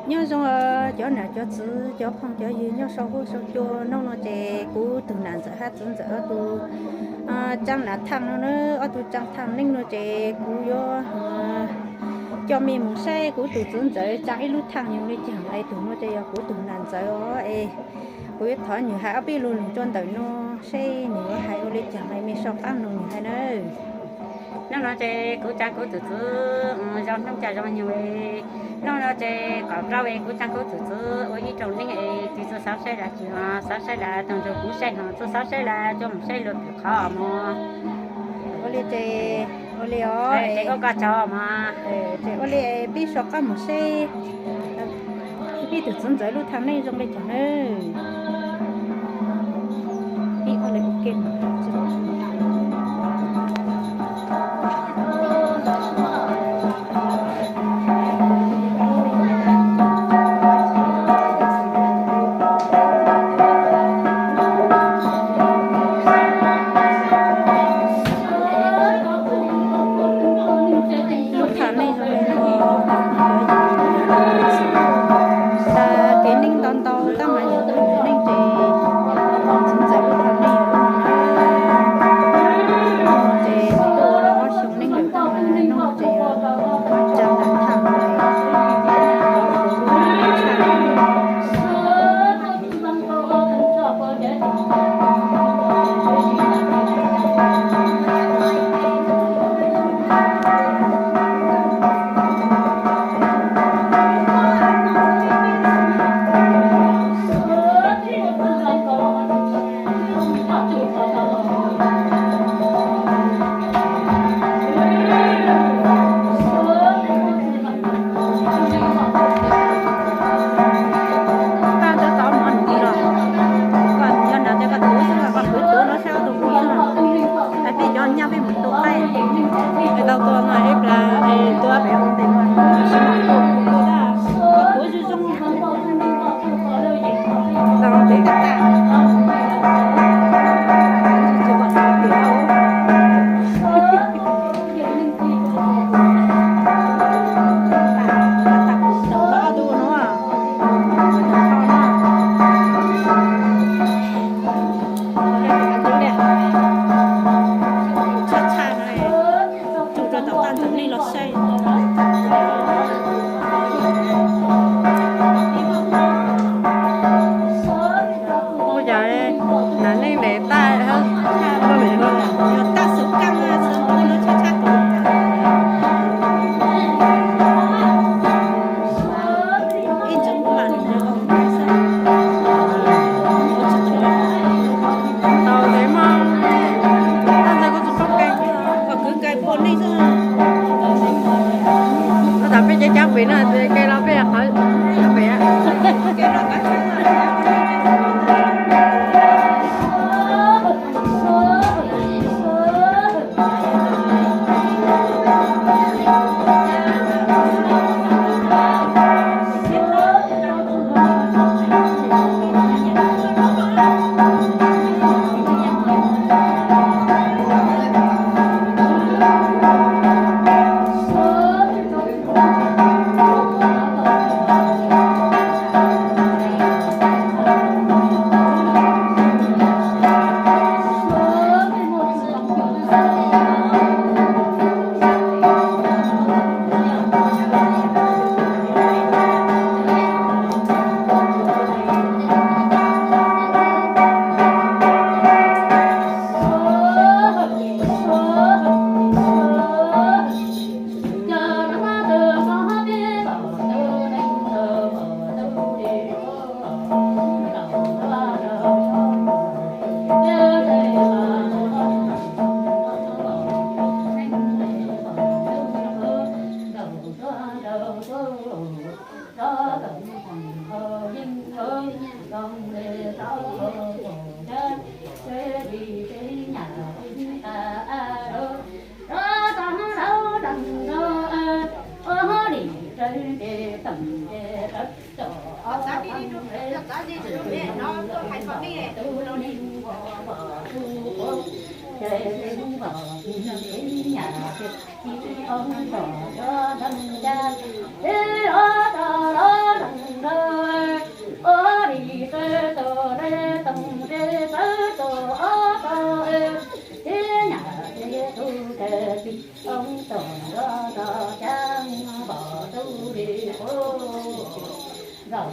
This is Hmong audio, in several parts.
Nyob zoo cov nam cov txwv, cov phooj cov ywg nyob sau huab sau cua. Hnub no ces kuv tus nam ntxawm hab txiv ntxawm ob tug tsaa nam thaaj no na, ob tug tsaa thaaj neej no ces kuv yuav coj mej moog saib kuv tus txiv ntxawm tsaa ib lub thaaj nyoog le caag. Es tug no ces yog kuv tus nam ntxawm os. Es kuv yuav thov nwg hais ob peb lug lug rua ntawm no, saib nwg yuav hais ua le caag, mej sau qaab noog nwg hais nawb. Hnub no ces kuv tsaa kuv tus txiv zoo hnub ca zoo nyoog. Hnub no ces kaum rau es kuv tsaa kuv tus txiv ua ib rooj neeb es tug txug xaav saib lawm, tug xaav saib lawm tug nrug kuv saib, tug xaav saib lawm tug moog saib lug pum qhov mog. Ua le ces, ua le os, ces koj tsaug mog. Ces ua le peb sau qaab moog saib peb tus txiv ntxawm lub thaaj neej zoo le caag nawb. Lub thaaj neej zoo le nuav, kev neej ntau ntau tab mas yog tus neej ces txiv ntxawm lub thaaj neej yog lub no na. Ces tuaj ua lub ob xyoo neej lawm tab mas nub ces yog tsaa nam thaaj no. Koj tau tau mov nws los, koj nyob nrad ces koj tuav xwb, koj tuav tuav no saib ob tug kuv xwb. Hais peb cov nyaj peb mus tu qaib, es tau tua no ib plag es tua pem ua ntej no, tab sis mas koj tuav zoo zoo, tau peb tag tag. Ua cas nam neej ntes tag, tag xwm kaaj, txhua tus lub tshab tshab tus. Ib ntsis kuv mam li tau tes mog, tab ntawd kuv tsis paub kais, kom kwv kais puag nej xwb. Tab tom peb cov cab pem no, kais los peb qhov pem. Loj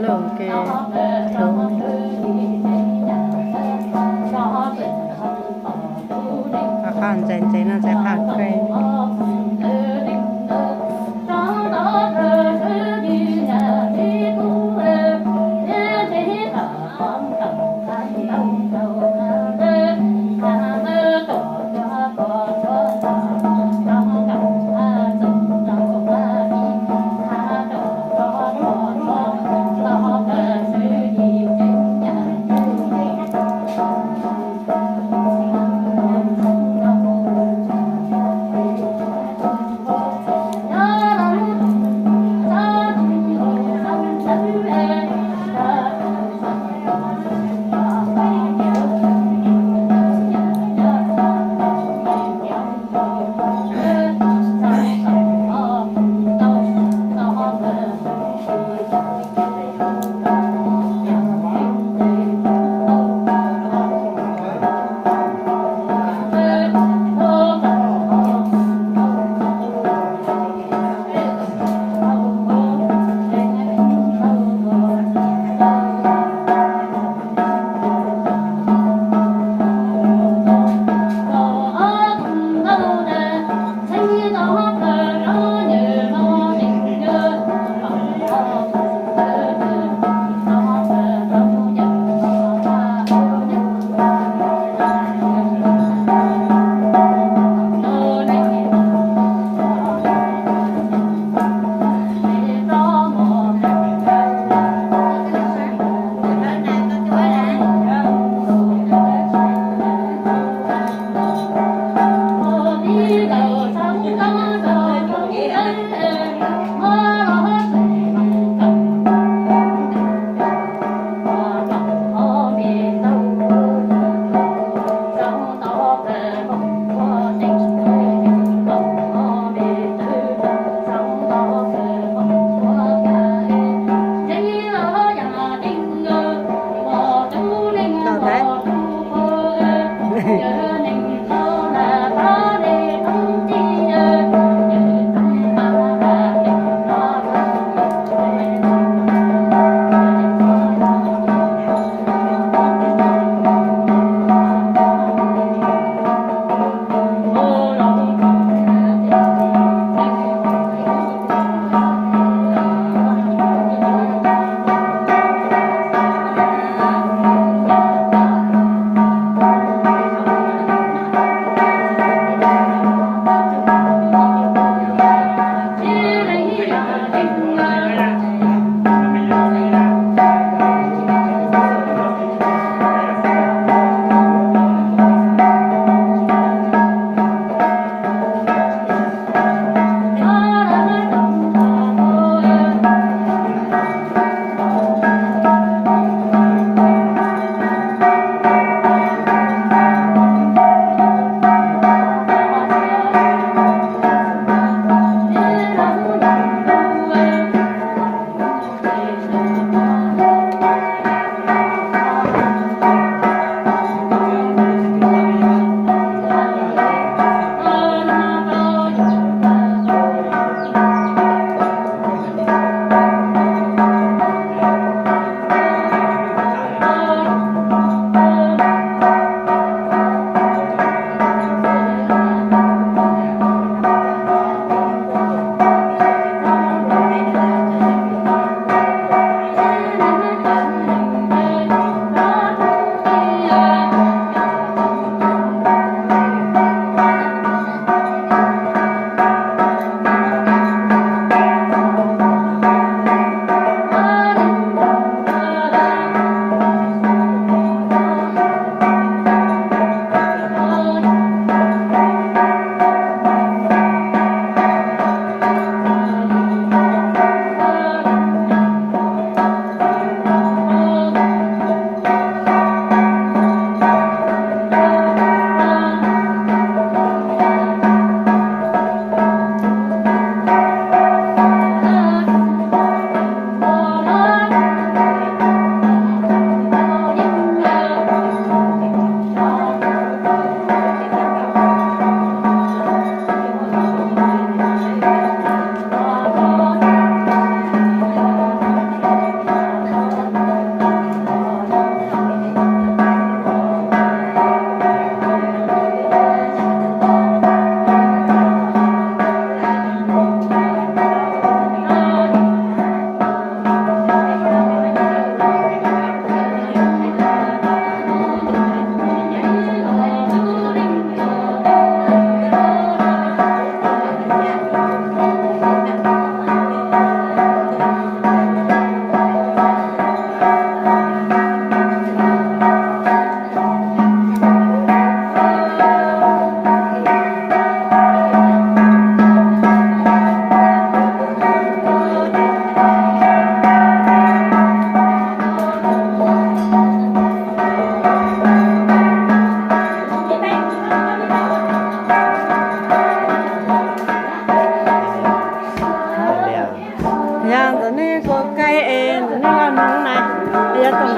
loj ke, qhov ntxeev ntxeev no ntxeev qhov kawg.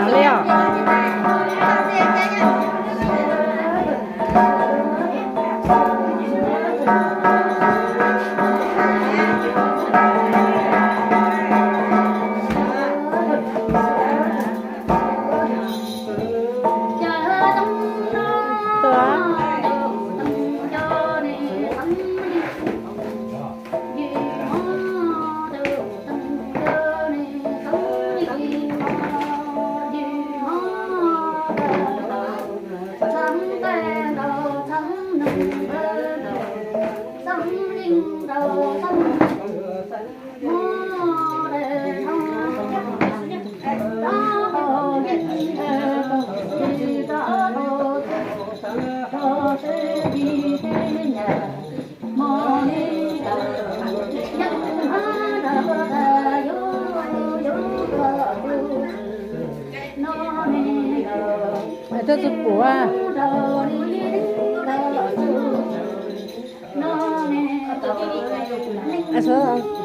Li os. Tuaj txug pum.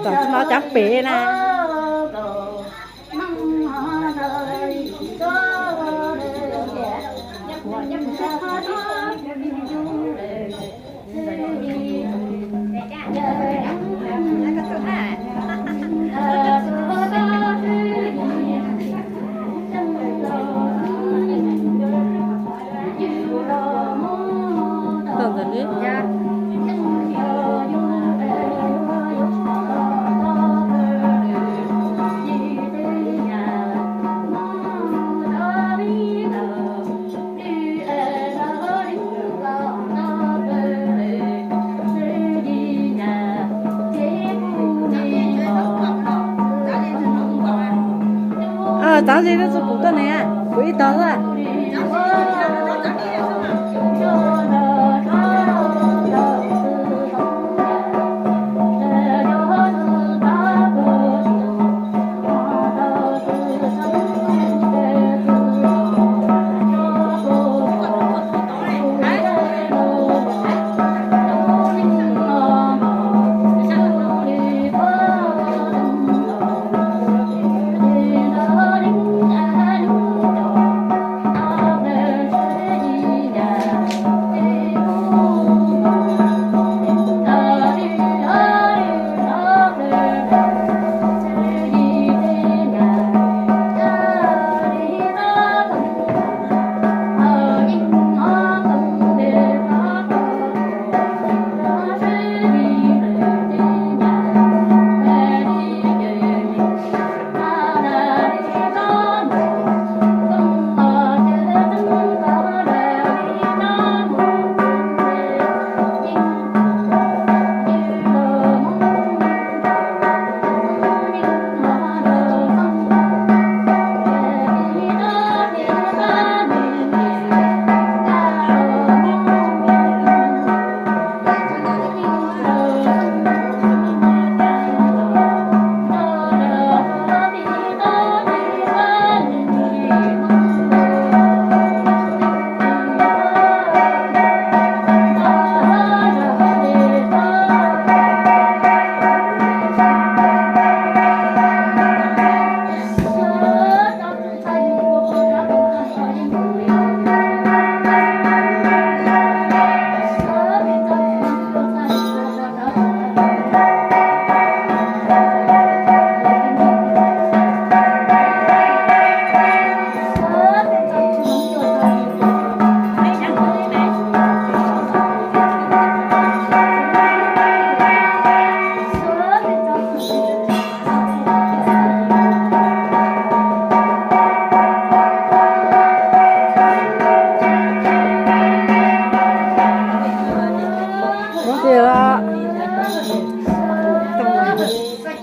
Tom tsis no cov pem na. Txav ze lub txuj pum tuaj ne, kuv ib tog xwb.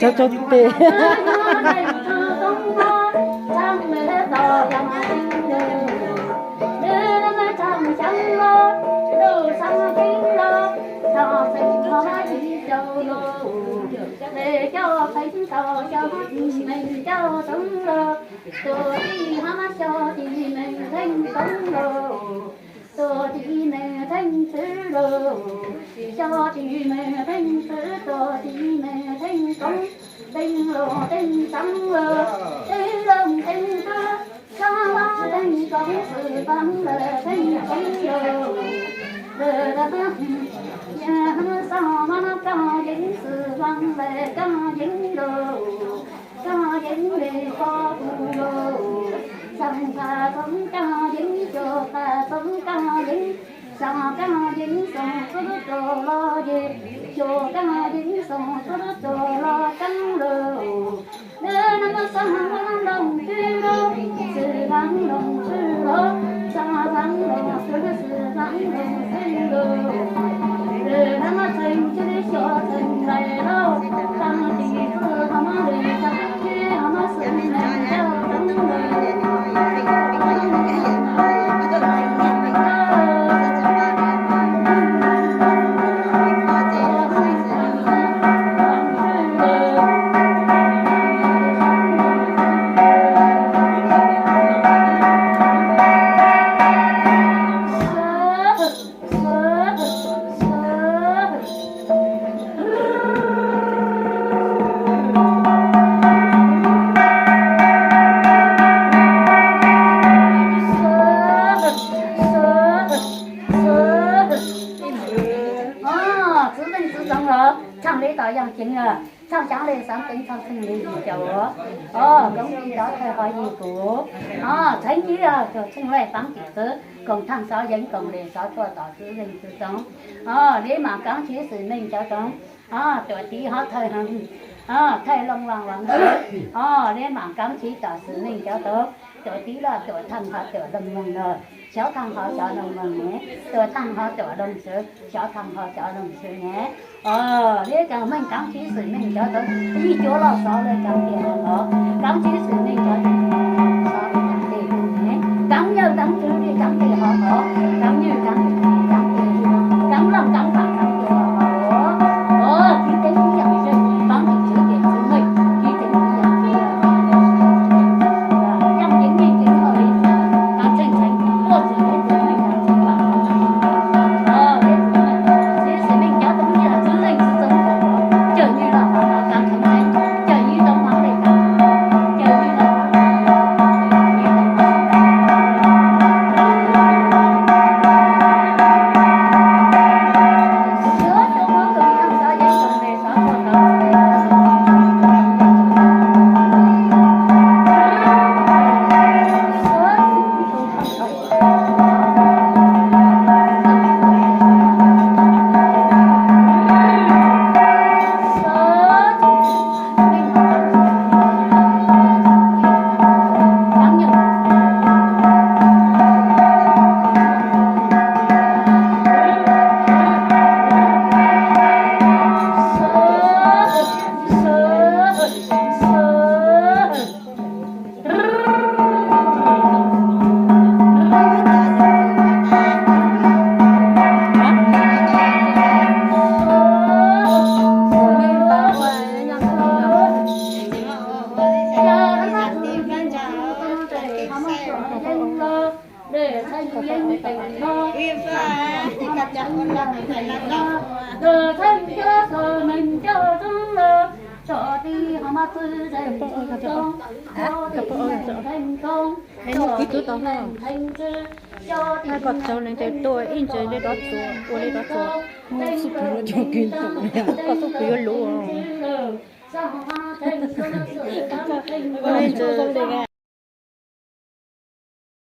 Cov cov pem. Tus tij Hmoob Xyooj Tis Meej Theej Koob lauj, tus tij Meej Theej Xwb lauj, Xyooj Tis Meej Theej Xwb, tus tij Meej Theej Koob, teej lauj teej xeev lauj, teej lauj teej xeev, xeev Xwm Vaj lawm Xeeb Ceeb lauj, lawm, yog Xwm Vaj koj yeej Xwm Vaj lawm koj yeej lauj, koj yeej le koj kuv lauj, Xeem Vaj Xeeb koj yeej, Xeem Vaj Xeeb koj yeej, Xeem Vaj yeej Xeem Xwb rau los ces, Xeem Vaj yeej Xeem Xwb rau los Ceeb lauj. Lawm, Xeem Vaj nroog Xwm lauj, Xwm Vaj nroog Xwm lauj, Xeem Vaj nroog Xwm, Xwm Vaj nroog Xwm lauj. Lawm, Xeem Ceeb xyov Xeem Vaj lauj, Xeem Ceeb ho muab lwm Xeem Ceeb ho muab Xwm Ceeb coj Xeem lauj. Txwv zeej txwv zoov los tshaaj li tom yaaj ceev lawm, tshaaj caav le xaav teev tshaaj tsheej le yim caum. Os, koob tij cov thawj ho yig kuv. Os, txheev yig tug tsheej laij paav tim txwv koom thaaj sov yeev koom le sov tuaj tom txwv zeej txwv zoov. Os, le maam koob tswv Xwm Neej cov zoov. Os, tuam tiv hov thawj, os, thawj looj vaaj vaam ntawd. Os, le maam koob tswv tom Xwm Neej cov zoov. Tuam tiv loj tuam thaaj hov tuam looj vaam ntawd. Xyov thaaj hov xyov looj vaam ne, tuam thaaj hov tuam looj xwb, xyov thaaj hov xyov looj xwb ne. Os, le koob meej koob tswv Xwm Neej cov zoov, yig cuav loj sov le koob tiag hov, koob tswv Xwm Neej cov zoov, sov le koob tiag ne, koob yawg koob tswv le koob tiag hov, koob yawg koob tswv koob tiag, koob looj koob vaam koob tiag hov. Os, kiv teev kiv yaam zeej, koob tswv Xwm Neej, kiv teev kiv yaam zeej, yaaj ceev yeej ceev hov le, koob tsheej tsheej, tuaj txug le txwv neej, Xwm Neej cov tub yog txwv leej txwv txoov, cawm nws los hov, koob tsheej tsheej, cawm nws tau hov le, cawm nws los hov. Hnub kwv tub tau hlo, koj txaus lees tes tuaj ib ntsis li dov txuas ua li dov txuas, koj xub pwg yuav luv.